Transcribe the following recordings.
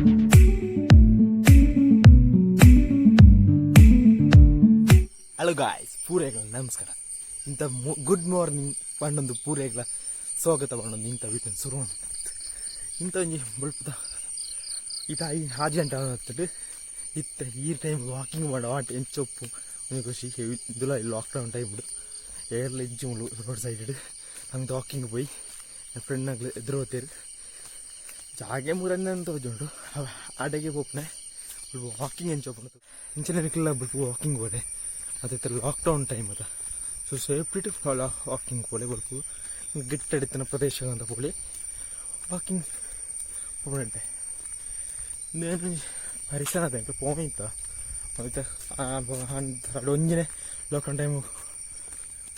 Hello guys, ಪೂರೇಗ್ಲ ನಮಸ್ಕಾರ. ಇಂಥ good morning ಪಂಡೊಂದು ಪೂರೇಗ್ಲ ಸ್ವಾಗತ ಪಂಡೊಂದು ಇಂಥ ವೀಕೆಂಡ್ ಶುರು. ಇಂಥ ಒಂಜಿ ಬೊಲ್ಪುದ ಇತ್ತ ಆಜಿ ಗಂಟೆ ಆತುಂಡು. ಇತ್ತೆ ಈ ಟೈಮ್ ವಾಕಿಂಗ್ ಮಾಡ ಆಟ ಎಂಚೊಪ್ಪು ಒಂಜಿ ಖುಷಿ. ಇಂದುಲ ಲಾಕ್ಡೌನ್ ಟೈಮ್ ಏರ್ಲ ಇಜ್ಜಿ ಮುಲು ರೋಡ್ ಸೈಡ್. ನಮ್ದು ವಾಕಿಂಗ್ ಪೋಯಿ ಫ್ರೆಂಡ್ನಾಗ್ಲು ಎದುರು ಹೋಗ್ತೇರು. ಜಾಗೆ ಮೂರನ್ನೇ ಅಂತ ಉಂಟು, ಆಡೆಗೆ ಪೋಪುನೆ. ವಾಕಿಂಗ್ ಎಂಚ ಉಪ್ಪುಂಡು ಇಂಚಿನ ಬೊಲ್ಪು ವಾಕಿಂಗ್ ಪೋಲೆ. ಅದೇ ಲಾಕ್ಡೌನ್ ಟೈಮ್ ಅದ, ಸೊ ಸೇಫ್ಟಿ ವಾಕಿಂಗ್ ಪೋಲೆ. ಬೊಲ್ಪು ಗಿಟ್ಟಡಿತ್ತಿನ ಪ್ರದೇಶ ಅಂತ ಪೋಲಿ, ವಾಕಿಂಗ್ ಪೋಪುನೆಡ್ಡೆ. ಇಂದು ಪರಿಸರ ಅದ ಪೋಯಿತ ಮತ್ತೆ ಒಂಜಿನೇ ಲಾಕ್ಡೌನ್ ಟೈಮು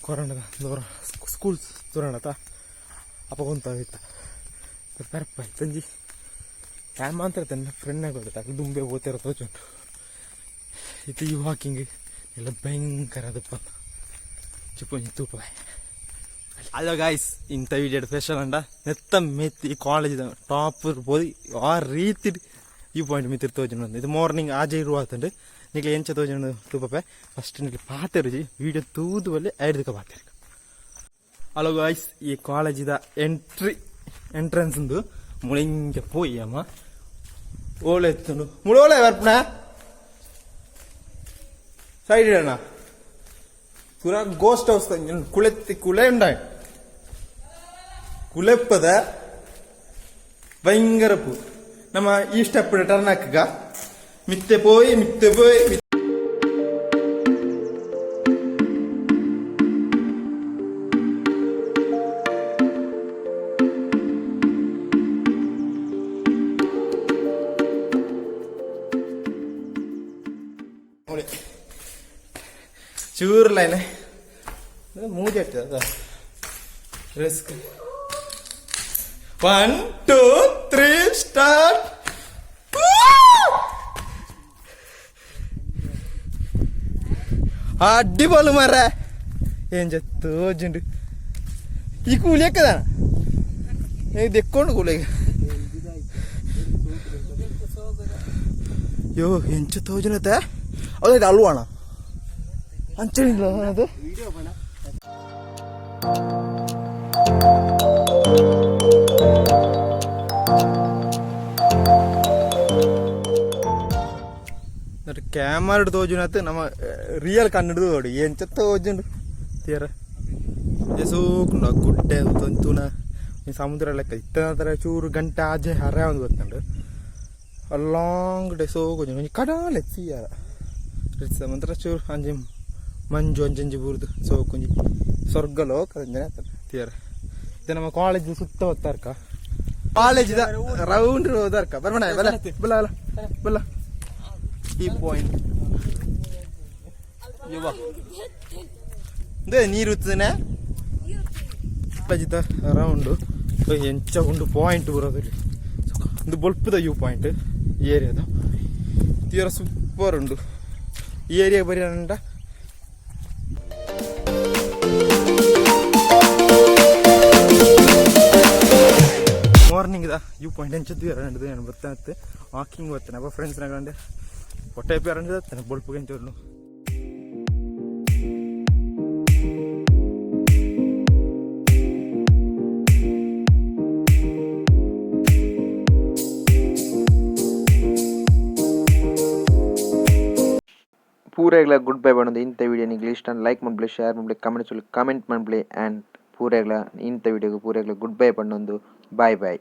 ಕೊರೋನಾದ ದೂರ ಸ್ಕೂಲ್ ದೂರ ಅಪ್ಪ ಇತ್ತ ಪರಪ್ಪ ಇತ್ತಂಜಿ ಯಾನ್ ಮಾತ್ರ ತನ್ನ ಫ್ರೆಂಡ್ ಆಗೋದು ದುಂಬೆ ಪೋತಿರ ತೋಚುಂಟು. ಇತ್ತು ಈ ವಾಕಿಂಗ್ ಎಲ್ಲ ಭಯಂಕರ ಅದಪ್ಪ ಚಿಪ್ಪೊಂಜಿ ತೂಪ. ಹಲೋ ಗಾಯ್ಸ್, ಇಂಥ ವಿಡಿಯೋ ಸ್ಪೆಷಲ್ ಅಂಡ ನೆತ್ತ ಮೆತ್ತಿ ಈ ಕಾಲೇಜ್ ಟಾಪ್ ಪೋದು ಆ ರೀತಿ ಈ ಪಾಯಿಂಟ್ ಮಿತ್ತಿರ್ ತೋಜುಂಡು. ಇದು ಮಾರ್ನಿಂಗ್ ಆಜೆ ಇರುವ ಆತುಂಡು. ನಿಕ್ಲೆ ಎಂಚ ತೋಜುಂಡು ತೂಪಪೆ. ಫಸ್ಟ್ ನಿಕ್ಲೆ ಪಾತೆರುಜಿ, ವಿಡಿಯೋ ತೂದು ಬಲ್ಲೆ ಐಡ್ದಕ ಪಾತೆರ್. ಹಲೋ ಗಾಯ್ಸ್, ಈ ಕಾಲೇಜಿದ ಎಂಟ್ರಿ ಎಂಟ್ರೆನ್ಸ್ ಉಂದು. ಮುಳಿಂಚ ಪೋಯಿ ಅಮ್ಮ ಓಲೆ ಎತ್ತುಂಡು. ಮುಳು ಓಲೆ ಬರ್ಪುಣ ಸೈಡ್ ಇಡೋಣ. ಪೂರ ಗೋಸ್ಟ್ ಹೌಸ್ ಕುಳೆತ್ತಿ ಕುಳೆ ಉಂಡಾಯ್ ಕುಲೆಪ್ಪದ ಭಯಂಕರ ಪೂ. ನಮ್ಮ ಈ ಸ್ಟೆಪ್ ಟರ್ನ್ ಹಾಕಗ ಮಿತ್ತೆ ಪೋಯಿ ಮಿತ್ತೆ ಪೋಯಿ. ಚೂರು ಲೈನ್ ಮೂಜೆಟ್ಟು ಅದ ರಿಸ್ಕ್. 1, 2, 3, start. ಅಡ್ಡಿಪೊಲು ಮಾರ್ರೆ, ಏನ್ ತೋಜುಂಡು. ಈ ಕೂಲಿ ಎಕ್ಕದ ದೆಕ್ಕೊಂಡು ಕೂಲಿ. ಯೋ, ಎಂಚ ತೋಜುನತೆ ಅದೇ ಅಲ್ವಾಣ ಅಂಚನಿಲ್ಲ ಅದು. ಕ್ಯಾಮರಾ ತೋಜುನತ್ ನಮ್ಮ ರಿಯಲ್ ಕನ್ನಡ ತೋಡು ಎಂಚ ತೋಜುಂಡು ತೀರ ಸೋಕುಂಡು. ಗುಡ್ಡೆ ತೂನ ಸಮುದ್ರ ಲೆಕ್ಕ ಇತ್ತ ಚೂರು ಗಂಟೆ ಆಜೆ ಹರ ಒಂದು ಗೊತ್ತುಂಡು. ಲಾಂಗ್ ಡೇ ಸೋಕು ಒಂಜಿ ಕಡಾಲೆ ತೀಯರ ಮಂತ್ರ ಚೂರು ಅಂಜಿ ಮಂಜು ಅಂಜಂಜಿ ಬೂರ್ದು ಸೋಕುಂಜಿ ಸ್ವರ್ಗ ಲೋಕ ತೀಯರ. ಇದು ನಮ್ಮ ಕಾಲೇಜ್ ಸುತ್ತ ಹೊತ್ತಾರ್ಕ, ಕಾಲೇಜ್ ರೌಂಡ್ ಹೋದಾರ್ಕ. ಬರ್ಮಣ ಬಲ್ಲ ಬಲ್ಲ ಬಲ್ಲ ಬಲ್ಲ. ಈ ಪಾಯಿಂಟ್ ಯವ್ವ ನೀರು ಉತ್ತನೆ ಕಾಲೇಜಿದ ರೌಂಡ್ ಎಂಚ ಉಂಡು ಪಾಯಿಂಟ್ ಬರೋದಿಲ್ಲ. ಒಂದು ಬೊಲ್ಪುದ ವ್ಯೂ ಪಾಯಿಂಟ್ ಈ ಏರಿಯಾದ ತೀರ ಸೂಪರ್ ಉಂಡು. ಈ ಏರಿಯಾ ಬರೀ ಮಾರ್ನಿಂಗ್ the view point ಎಂಚದ್ದು ಎರಡು ನಾನು ಬರ್ತಾನೆ. ವಾಕಿಂಗ್ ಬರ್ತಾನೆ ಅಪ್ಪ ಫ್ರೆಂಡ್ಸ್ ನಗಂಡೆ ಹೊಟ್ಟೆ ಪೇರಂಡ ಬೊಲ್ಪು ಎಂಚ ಉಂಡು. ಪೂರೆಗ್ಲ ಗುಡ್ ಬೈ ಪನೊಂದು. ಇಂಥ ವಿಡಿಯೋ ನಿಂಗೆ ಇಷ್ಟ ಲೈಕ್ ಮನ್ಪುಲೆ, ಶೇರ್ ಮನ್ಪುಲೆ, ಕಮೆಂಟ್ ಕಮೆಂಟ್ ಮನ್ಪುಲೆ. ಆ್ಯಂಡ್ ಪೂರೆಗ್ಲ ಇಂಥ ವಿಡಿಯೋಗೆ ಪೂರೆಗ್ಲ ಗುಡ್ ಬೈ ಪನೊಂದು. Bye boy.